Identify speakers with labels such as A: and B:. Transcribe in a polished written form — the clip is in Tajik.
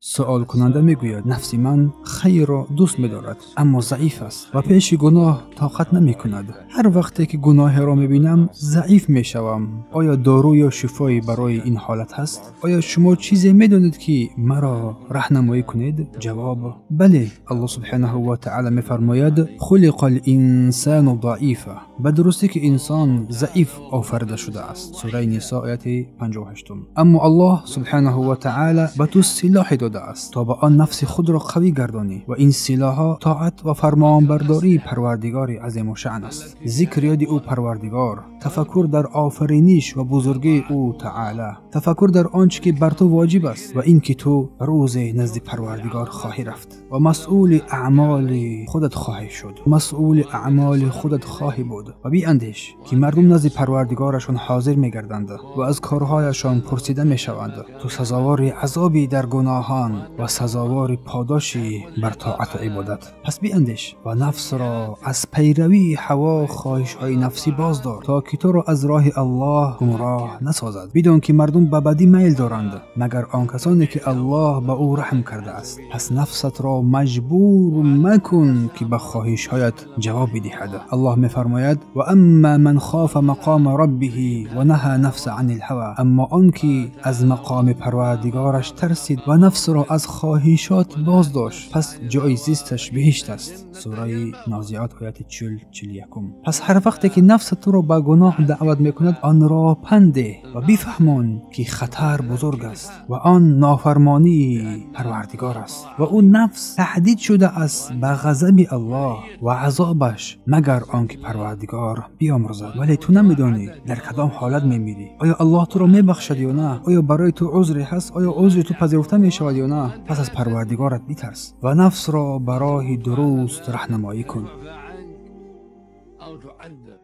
A: Суолкунанда мегӯяд: нафси ман хайрро дӯст медорад, аммо заиф аст ва пеши гуноҳ тоқат намекунад. Ҳар вақте ки гуноҳеро мебинам, заиф мешавам. Оё дору ё шифое барои ин ҳолат ҳаст? Оё шумо чизе медонед, ки маро раҳнамоӣ кунед? Ҷавоб: бале. Аллоҳ субҳанаҳу ва таъала мефармояд: хулиқа л-инсану заифа. Ба дурустӣ ки инсон заиф офарида шудааст. Сураи Нисо, ояти 58. Аммо Аллоҳ субҳанаҳу ва таъала ба ту силоҳе додааст, то ба он нафси худро қавӣ гардонӣ, ва ин силоҳҳо тоат ва фармонбардории Парвардигори азимушаън аст. Зикр ёди ӯ Парвардигор, тафаккур дар офариниш ва бузургии ӯ таъала, тафаккур дар он чӣ ки бар ту воҷиб аст ва ин ки ту рӯзе назди Парвардигор хоҳӣ рафт ва масъули аъмоли худат хоҳӣ шуд, масъули аъмоли худат хоҳӣ буд. Ва биандеш, ки мардум назди Парвардигорашон ҳозир мегарданд ва аз корҳояшон пурсида мешаванд. Ту сазовори азобӣ дар гуноҳон ва сазовори подоши бар тоату ибодат. Пас биандеш ва нафсро аз пайравии ҳаво, хоҳишҳои нафсӣ боздор, то ки туро аз роҳи Аллоҳ гумроҳ насозад. Бидон, ки мардум ба бадӣ майл доранд, магар он касоне ки Аллоҳ ба ӯ раҳм кардааст. Пас нафсатро маҷбур макун, ки ба хоҳишҳоят ҷавоб бидиҳад. Аллоҳ мефармояд: ва амма ман хофа мақома раббиҳи ва наҳа нафса ани лҳава. Аммо он ки аз мақоми Парвардигораш тарсид ва нафсро аз хоҳишот боз дошт, пас ҷои зисташ биҳишт аст. Сураи Нозиот, ояти 40-41. Пас ҳар вақте ки нафс туро ба гуноҳ даъват мекунад, онро панде ва бифаҳмон, ки хатар бузург аст ва он нофармонии Парвардигор аст ва ӯ нафс таҳдид шудааст ба ғазаби Аллоҳ ва азобаш, магар он ки Парвардигор биомӯрзад. Вале ту намедонӣ, дар кадом ҳолат мемирӣ. Оё Аллоҳ туро мебахшад ё на? Оё барои ту узре ҳаст? Оё узри ту пазируфта мешавад ё на? Пас аз Парвардигорат битарс ва нафсро ба роҳи дуруст раҳнамоӣ кун.
B: أو تعذب.